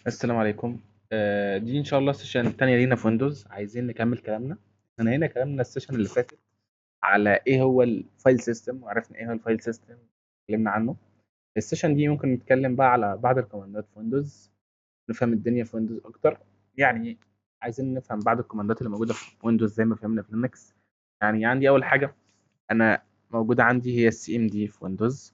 السلام عليكم. دي ان شاء الله session تانية لينا في Windows. عايزين نكمل كلامنا. احنا هنا كلامنا ال session اللي فاتت على ايه هو ال file system، وعرفنا ايه هو ال file system، اتكلمنا عنه. ال session دي ممكن نتكلم بقى على بعض ال command ات في Windows، نفهم الدنيا في Windows اكتر. يعني عايزين نفهم بعض ال command ات اللي موجودة في Windows زي ما فهمنا في Linux. يعني عندي اول حاجة انا موجودة عندي هي ال CMD في Windows.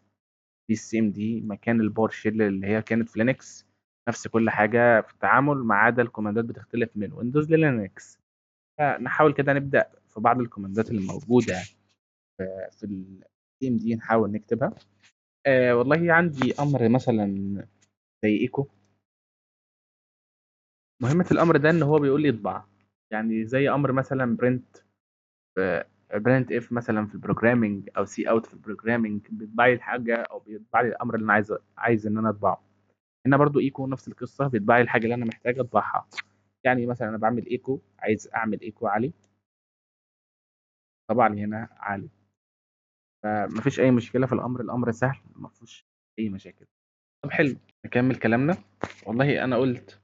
دي ال CMD مكان ال PowerShell اللي هي كانت في Linux، نفس كل حاجة في التعامل ما عدا ال command ات بتختلف من Windows ل Linux. فنحاول كده نبدا في بعض ال command ات اللي موجودة في ال CMD نحاول نكتبها. والله عندي امر مثلا زي echo. مهمة الامر ده ان هو بيقول لي اطبع، يعني زي امر مثلا printf مثلا في ال programming، او cout في ال programming، بيطبع لي الحاجة او بيطبع لي الامر اللي انا عايز ان انا اطبعه. هنا برضو echo نفس القصة، بيطبع لي الحاجة اللي انا محتاج اطبعها. يعني مثلا انا بعمل echo، عايز اعمل echo علي، طبعا هنا علي، فمفيش اي مشكلة في الامر، الامر سهل مفيهوش اي مشاكل. طب حلو، نكمل كلامنا. والله انا قلت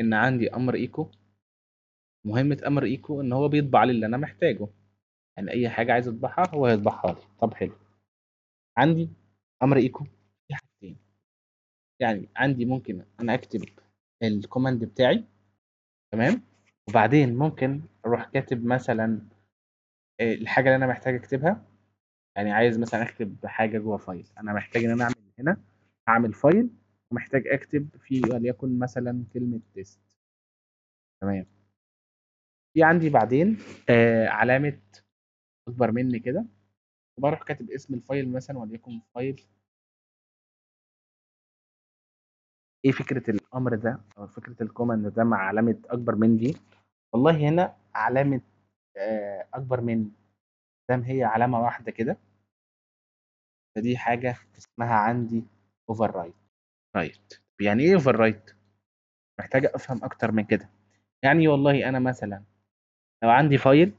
ان عندي امر echo. مهمة امر echo ان هو بيطبع لي اللي انا محتاجه، يعني اي حاجة عايز اطبعها هو هيطبعها لي. طب حلو، عندي امر echo في حاجتين، يعني عندي ممكن انا اكتب ال command بتاعي، تمام، وبعدين ممكن اروح كاتب مثلا الحاجة اللي انا محتاج اكتبها. يعني عايز مثلا اكتب حاجة جوه file، انا محتاج ان انا اعمل هنا، اعمل file ومحتاج اكتب فيه وليكن مثلا كلمة test، تمام. في عندي بعدين علامة اكبر مني كده، وبروح كاتب اسم ال file مثلا وليكن file. ايه فكرة الامر ده او فكرة ال command ده مع علامة اكبر من دي؟ والله هنا علامة اكبر من دام هي علامة واحدة كده، فدي حاجة اسمها عندي overwrite. right، يعني ايه overwrite؟ محتاج افهم اكتر من كده. يعني والله انا مثلا لو عندي file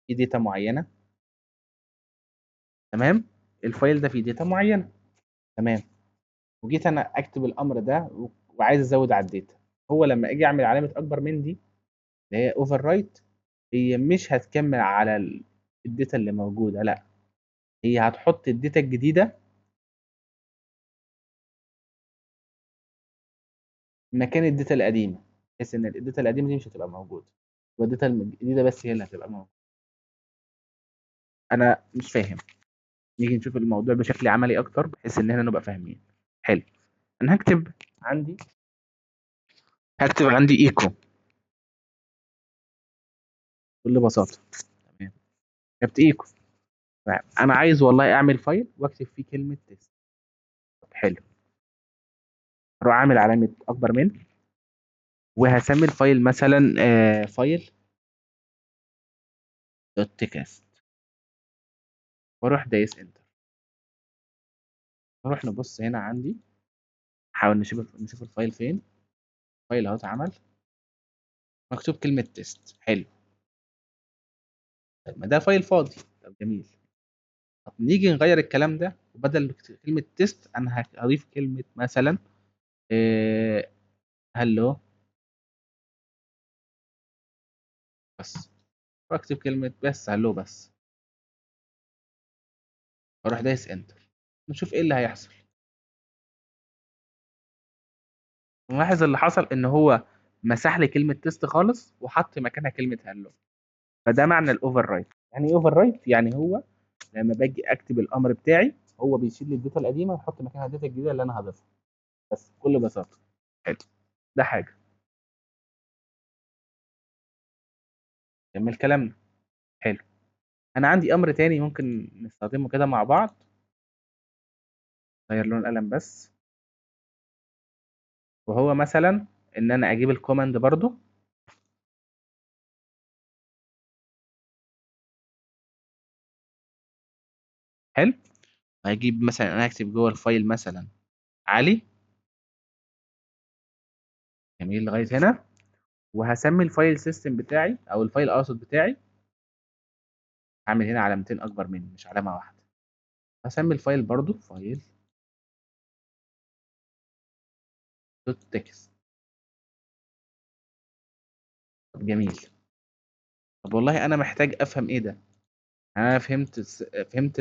فيه data معينة، تمام، ال file ده فيه data معينة، تمام، وجيت انا اكتب الامر ده وعايز ازود على ال data، هو لما اجي اعمل علامة اكبر من دي اللي هي overwrite، هي مش هتكمل على ال data اللي موجودة، لا هي هتحط ال data الجديدة مكان ال data القديمة، بحيث ان ال data القديمة دي مش هتبقى موجودة، وال data الجديدة بس هي اللي هتبقى موجودة. انا مش فاهم، نيجي نشوف الموضوع بشكل عملي اكتر بحيث ان احنا نبقى فاهمين. حلو، انا هكتب عندي ايكو بكل بساطة، تمام، كتبت ايكو. انا عايز والله اعمل file واكتب فيه كلمة test. طب حلو، اروح اعمل علامة اكبر من، وهسمي ال file مثلا file dot text، واروح دايس enter. نروح نبص هنا عندي، نحاول نشوف ال file فين. ال file اهو اتعمل، مكتوب كلمة test. حلو، طب ما ده file فاضي. طب جميل، طب نيجي نغير الكلام ده، وبدل كلمة test انا هضيف كلمة مثلا hello بس، واكتب كلمة بس hello بس، واروح دايس enter. نشوف ايه اللي هيحصل. نلاحظ اللي حصل ان هو مسح لي كلمة test خالص وحط مكانها كلمة hello. فده معنى ال overwrite. يعني ايه overwrite؟ يعني هو لما باجي اكتب الامر بتاعي هو بيشيل لي ال data القديمة ويحط مكانها ال data الجديدة اللي انا هضيفها، بس بكل بساطة. حلو، ده حاجة. كمل كلامنا. حلو، انا عندي امر تاني ممكن نستخدمه كده مع بعض. غير لون القلم بس، وهو مثلا ان انا اجيب ال command برضو، حلو، هجيب مثلا انا اكتب جوه ال file مثلا علي، جميل لغاية هنا، وهسمي ال file system بتاعي او ال file اقصد بتاعي، هعمل هنا علامتين اكبر مني مش علامة واحدة، هسمي ال file برضو file dot text. طب جميل. طب والله انا محتاج افهم ايه ده. انا فهمت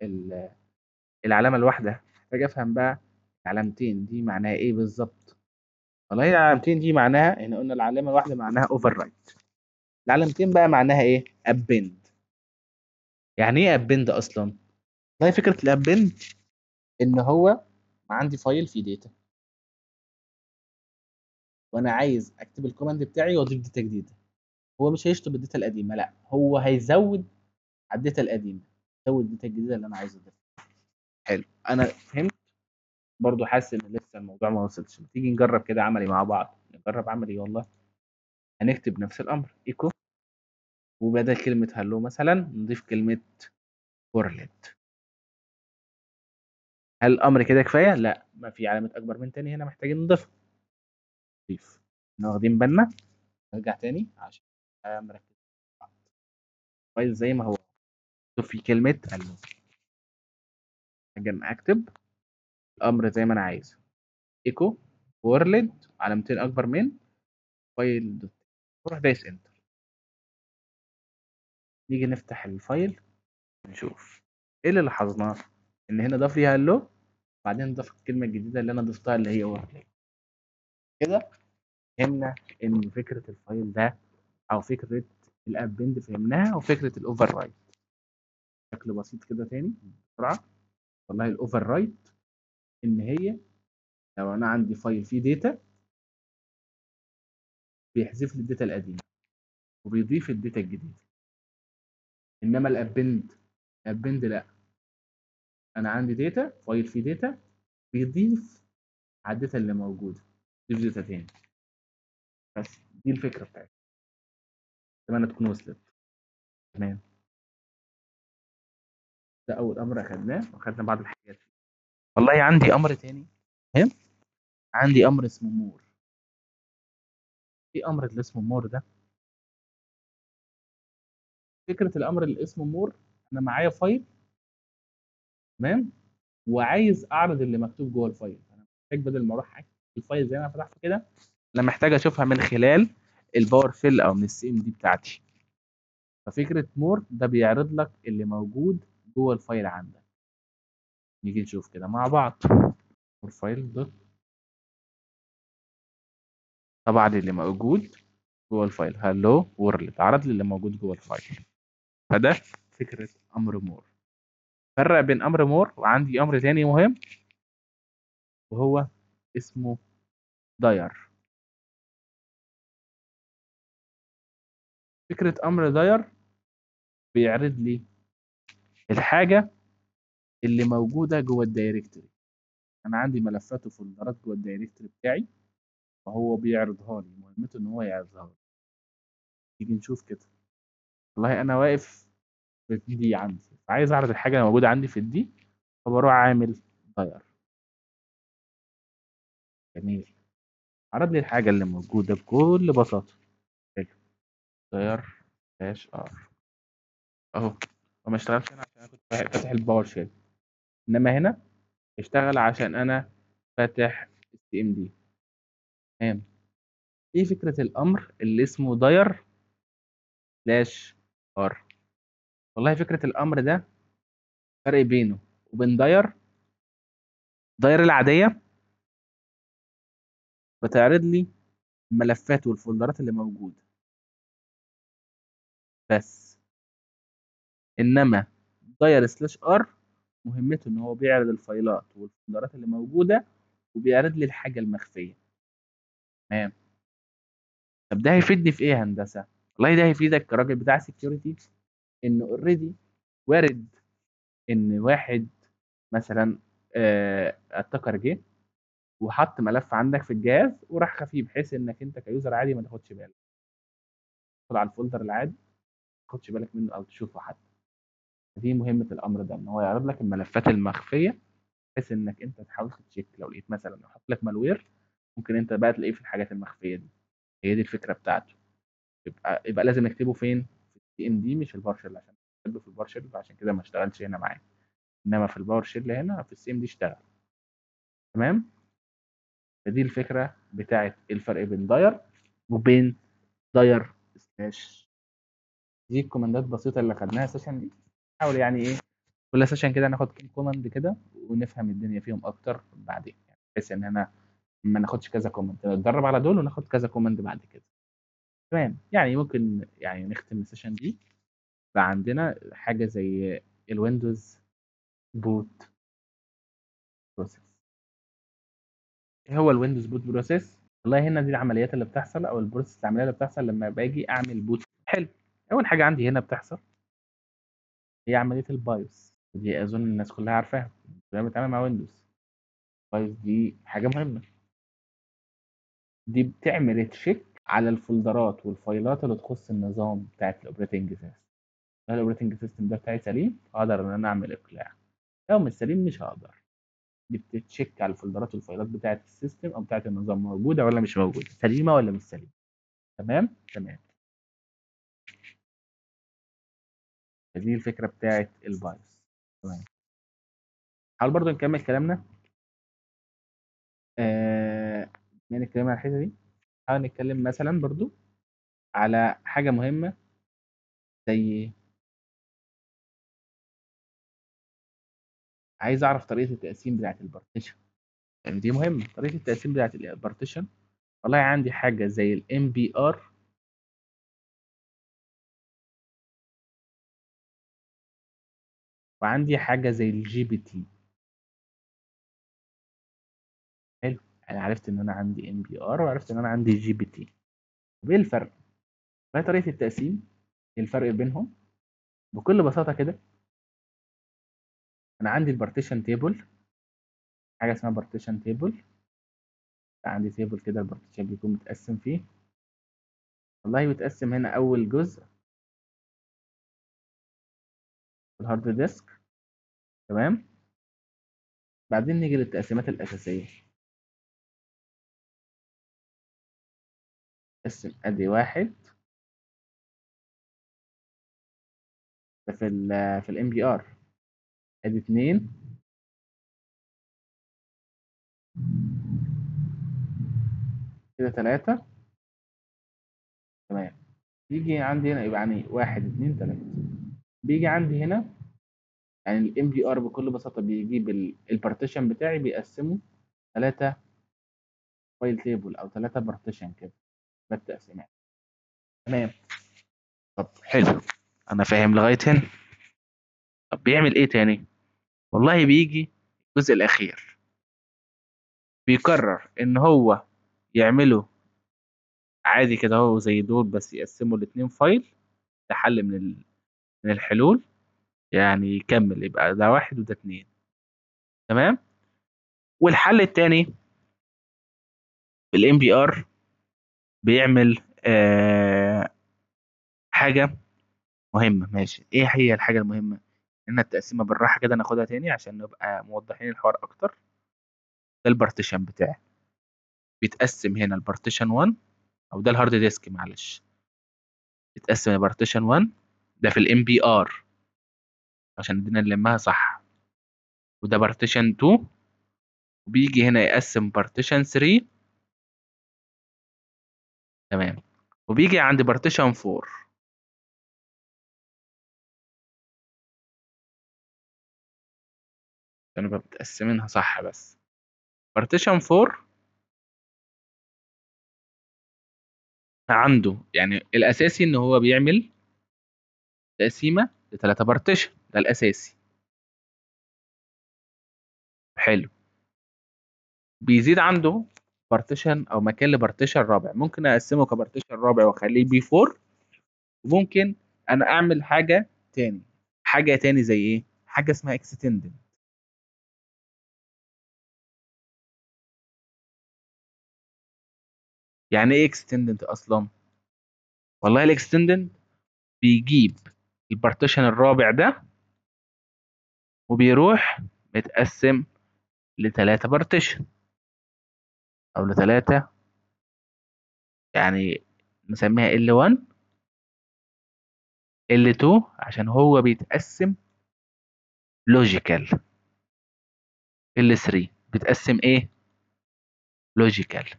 ال العلامة الواحدة، محتاج افهم بقى العلامتين دي معناها ايه بالظبط. والله العلامتين دي معناها ان قلنا العلامة الواحدة معناها overwrite، العلامتين بقى معناها ايه؟ append. يعني ايه append اصلا؟ والله فكرة ال append ان هو عندي file فيه data وانا عايز اكتب ال command بتاعي واضيف data جديدة. هو مش هيشطب ال data القديمة، لا هو هيزود على ال data القديمة، يزود ال data الجديدة اللي انا عايز اضيفها. حلو، انا فهمت برضو، حاسس ان لسه الموضوع ما وصلش. ما تيجي نجرب كده عملي مع بعض. نجرب عملي والله. هنكتب نفس الامر echo، وبدل كلمة hello مثلا نضيف كلمة world. هل الامر كده كفاية؟ لا، ما في علامة اكبر من تاني هنا محتاجين نضيفها. نضيف، احنا واخدين بالنا. نرجع تاني عشان مركز file زي ما هو، في كلمة hello. اجي اكتب الامر زي ما انا عايزه، echo world علامتين اكبر من file dot، نروح دايس enter. نيجي نفتح ال file نشوف ايه اللي لاحظناه، ان هنا ضاف لي hello، بعدين ضاف الكلمة الجديدة اللي انا ضفتها اللي هي world. كده فهمنا ان فكرة ال file ده او فكرة ال append فهمناها، وفكره ال overwrite بشكل بسيط كده تاني بسرعة. والله ال overwrite ان هي لو انا عندي file فيه data بيحذف لي ال data القديمة وبيضيف ال data الجديدة. انما ال append، ال append لا، انا عندي data، file فيه data، بيضيف على ال data اللي موجودة، يضيف data تاني. بس دي الفكرة بتاعتي، اتمنى تكون وصلت. تمام، ده اول امر اخدناه، واخدنا بعض الحاجات فيه. والله عندي امر تاني مهم، عندي امر اسمه more. ايه امر اللي اسمه more ده؟ فكرة الامر اللي اسمه more، انا معايا file، تمام، وعايز اعرض اللي مكتوب جوه ال file. انا محتاج بدل ما اروح اكتب ال file زي ما انا فتحته كده، انا محتاج اشوفها من خلال ال PowerShell او من ال CMD بتاعتي. ففكره more ده بيعرض لك اللي موجود جوه ال file عندك. نيجي نشوف كده مع بعض. more file dot، طبعا اللي موجود جوه ال file hello world، عرض لي اللي موجود جوه ال file. فده فكرة امر more. فرق بين امر more وعندي امر تاني مهم وهو اسمه dir. فكرة امر dir بيعرض لي الحاجة اللي موجودة جوه ال directory. انا عندي ملفات وفولدرات جوه ال directory بتاعي، فهو بيعرضها لي، مهمته ان هو يعرضها لي. نيجي نشوف كده. والله انا واقف في ال D عندي، فعايز اعرض الحاجة اللي موجودة عندي في ال D، فبروح عامل dir. جميل، عرض لي الحاجة اللي موجودة بكل بساطة. حلو، dir dash r اهو. وما اشتغلش هنا عشان انا كنت فاتح ال PowerShell، انما هنا اشتغل عشان انا فاتح ال CMD. تمام. ايه فكرة الامر اللي اسمه dir slash r؟ والله فكرة الامر ده فرق بينه وبين dir، dir العادية بتعرض لي الملفات والفولدرات اللي موجودة بس، انما dir slash r مهمته ان هو بيعرض الفايلات والفولدرات اللي موجودة وبيعرض لي الحاجة المخفيه. تمام. طب ده هيفيدني في ايه يا هندسة؟ والله ده هيفيدك كراجل بتاع security، انه already وارد ان واحد مثلا attacker جه وحط ملف عندك في الجهاز وراح خفيه، بحيث انك انت ك user عادي ما تاخدش بالك، تدخل على ال folder العادي ما تاخدش بالك منه او تشوفه حتى. دي مهمة الامر ده، ان هو يعرض لك الملفات المخفيه بحيث انك انت تحاول ت check لو لقيت مثلا لو حط لك malware ممكن انت بقى تلاقيه في الحاجات المخفيه دي. هي دي الفكرة بتاعته. يبقى لازم نكتبه فين؟ في ال CMD مش ال PowerShell، عشان نكتبه في ال PowerShell عشان كده ما اشتغلش هنا معايا، انما في ال PowerShell هنا في ال CMD اشتغل. تمام. فدي الفكرة بتاعت الفرق بين dir وبين dir slash. دي ال command ات بسيطة اللي خدناها ال session دي. نحاول يعني ايه كل session كده ناخد كام command كده ونفهم الدنيا فيهم اكتر بعدين، يعني بحيث ان انا ما ناخدش كذا command، نتدرب على دول وناخد كذا command بعد كده. تمام. يعني ممكن يعني نختم ال session دي بقى عندنا حاجة زي ال Windows boot process. ايه هو ال Windows boot process؟ والله هنا دي العمليات اللي بتحصل او ال process العملية اللي بتحصل لما باجي اعمل boot. حلو. اول حاجة عندي هنا بتحصل هي عملية ال BIOS، دي اظن الناس كلها عارفاها، كلنا بنتعامل مع Windows. ال BIOS دي حاجة مهمة، دي بتعمل check على ال folder ات وال file ات اللي تخص النظام بتاعت ال operating system. لو ال operating system ده بتاعي سليم هقدر ان انا اعمل اقلاع، لو مش سليم مش هقدر. دي بت check على ال folder ات وال file ات بتاعت ال system او بتاعت النظام، موجودة ولا مش موجودة، سليمة ولا مش سليمة. تمام تمام. دي الفكرة بتاعت ال BIOS. تمام. حاول برضو نكمل كلامنا. نتكلم على الحتة دي. حاول نتكلم مثلا برضو على حاجة مهمة زي عايز اعرف طريقه التقسيم بتاعه ال partition، يعني دي مهمة طريقه التقسيم بتاعه ال partition. والله عندي حاجة زي ال MBR وعندي حاجة زي ال GPT. حلو، انا عرفت ان انا عندي MBR وعرفت ان انا عندي GPT. طب ايه الفرق؟ ما هي طريقه التقسيم؟ ايه الفرق بينهم؟ بكل بساطة كده انا عندي ال partition table، حاجة اسمها partition table. عندي table كده ال partition بيكون متقسم فيه. والله بيتقسم هنا اول جزء ال hard disk، تمام. بعدين نيجي للتقسيمات الاساسية. قسم ادي واحد ده في ال MBR، ادي 2، كده 3، تمام. يجي عندي هنا يبقى يعني 1 2 3. بيجي عندي هنا يعني ال MBR بكل بساطة بيجيب ال partition بتاعي بيقسمه 3 file table او 3 partition كده، ده التقسيمات. تمام. طب حلو، انا فاهم لغاية هنا. طب بيعمل ايه تاني؟ والله بيجي الجزء الاخير بيقرر ان هو يعمله عادي كده هو زي دول، بس يقسمه الاتنين file. ده حل من الحلول، يعني يكمل يبقى ده 1 وده 2، تمام. والحل التاني في ال MBR بيعمل حاجة مهمة. ماشي، ايه هي الحاجة المهمة؟ ان التقسيمة بالراحة كده ناخدها تاني عشان نبقى موضحين الحوار اكتر. ده ال partition بتاعي بيتقسم هنا ال partition 1، او ده ال hard disk معلش، بيتقسم ل partition 1 ده في ال MBR عشان الدنيا نلمها صح، وده partition 2، وبيجي هنا يقسم partition 3، تمام، وبيجي عند partition 4. عشان نبقى متقسمينها صح. بس partition 4 عنده يعني الاساسي ان هو بيعمل تقسيمه ل3 partition، ده الاساسي. حلو، بيزيد عنده partition او مكان ل partition رابع، ممكن اقسمه ك partition رابع واخليه P 4، وممكن انا اعمل حاجة تاني. حاجة تاني زي ايه؟ حاجة اسمها extended. يعني ايه extended اصلا؟ والله ال extended بيجيب ال partition الرابع ده وبيروح متقسم ل3 partition او ل3، يعني نسميها L1 L2 عشان هو بيتقسم logical، L3 بيتقسم ايه؟ logical.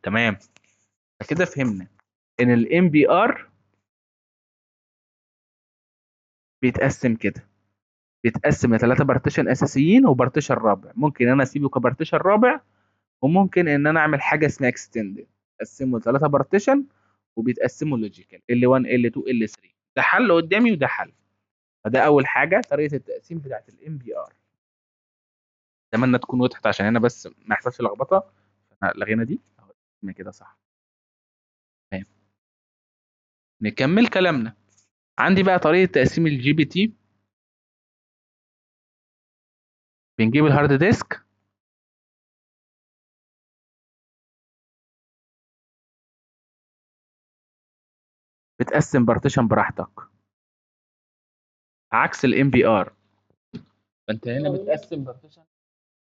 تمام، فكده فهمنا ان ال MBR بيتقسم كده، بيتقسم لثلاثة partition اساسيين و partition رابع. ممكن انا اسيبه ك partition رابع، وممكن ان انا اعمل حاجة اسمها extended، اقسمه لثلاثة partition وبيتقسموا logical L1 L2 L3. ده حل قدامي وده حل. فده اول حاجة طريقه التقسيم بتاعت ال MBR. اتمنى تكون وضحت عشان هنا بس ما يحصلش لخبطة. لغينا دي اهو كده صح. تمام، نكمل كلامنا. عندي بقى طريقه تقسيم ال GPT. بنجيب ال hard disk، بتقسم partition براحتك عكس ال MBR. فانت هنا بتقسم partition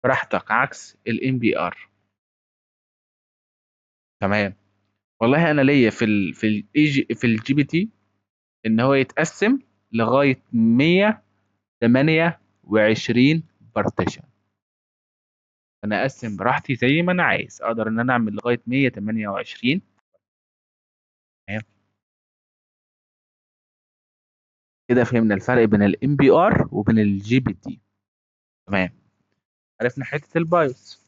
براحتك عكس ال MBR. تمام، والله انا ليا في ال في ال في ال GPT ان هو يتقسم لغاية 128 partition. انا اقسم براحتي زي ما انا عايز، اقدر ان انا اعمل لغاية 128. تمام، كده فهمنا الفرق بين ال MBR وبين ال GPT. تمام، عرفنا حتة ال BIOS.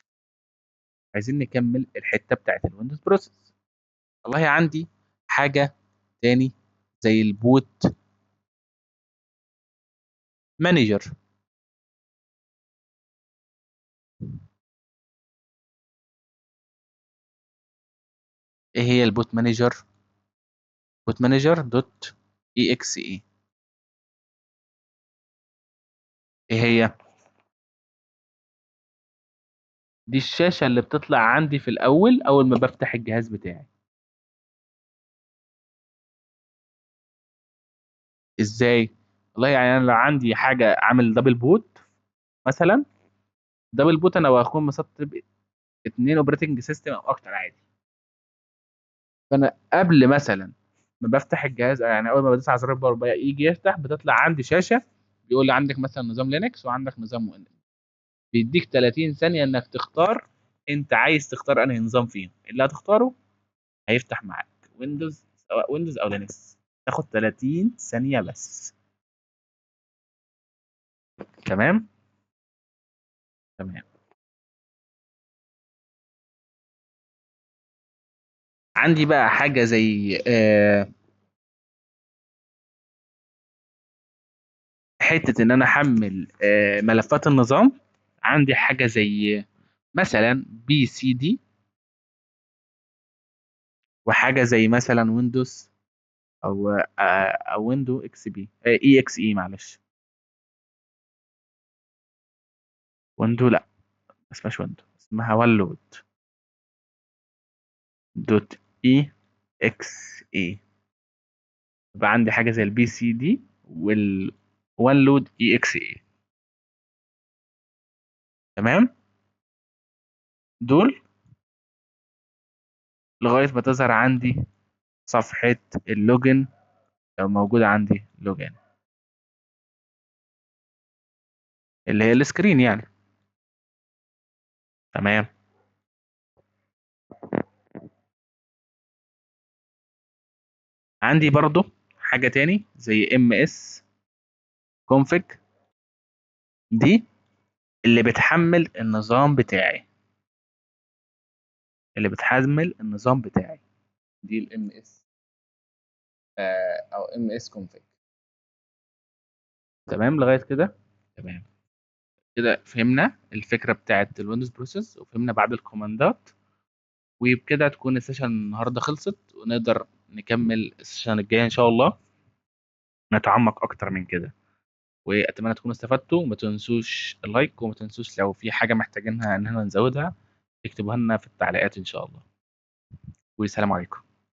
عايزين نكمل الحتة بتاعت ال Windows process. والله عندي حاجة تاني زي ال boot manager. ايه هي ال boot manager؟ boot manager dot EXE. ايه هي؟ دي الشاشة اللي بتطلع عندي في الأول أول ما بفتح الجهاز بتاعي. إزاي؟ والله يعني أنا لو عندي حاجة عامل double boot مثلا، double boot أنا بكون مسطب 2 operating system أو أكتر عادي. فأنا قبل مثلا ما بفتح الجهاز، يعني أول ما بدوس على زرار power يجي يفتح، بتطلع عندي شاشة بيقول لي عندك مثلا نظام Linux وعندك نظام Windows. بيديك 30 ثانية إنك تختار أنت عايز تختار أنهي نظام فيهم. اللي هتختاره هيفتح معاك Windows، سواء Windows أو Linux. تاخد 30 ثانية بس. تمام؟ تمام. عندي بقى حاجة زي حتة إن أنا أحمل ملفات النظام. عندي حاجة زي مثلا BCD، وحاجة زي مثلا Windows أو Windows XP، EXE، معلش Windows، لا ما اسمهاش Windows، اسمها OneLoad dot EXE. يبقى عندي حاجة زي ال BCD وال OneLoad EXE. تمام، دول لغاية ما تظهر عندي صفحة ال login لو موجودة عندي login اللي هي ال screen يعني. تمام، عندي برضو حاجة تاني زي MS config، دي اللي بتحمل النظام بتاعي، اللي بتحمل النظام بتاعي دي ال MS، او MS config. تمام لغاية كده؟ تمام كده فهمنا الفكرة بتاعت ال Windows process، وفهمنا بعض ال command ات، وبكده تكون ال session النهارده خلصت، ونقدر نكمل ال session الجاي ان شاء الله نتعمق اكتر من كده. واتمنى تكونوا استفدتوا، وما تنسوش ال like، وما تنسوش لو في حاجة محتاجينها ان احنا نزودها اكتبوها لنا في التعليقات ان شاء الله. والسلام عليكم.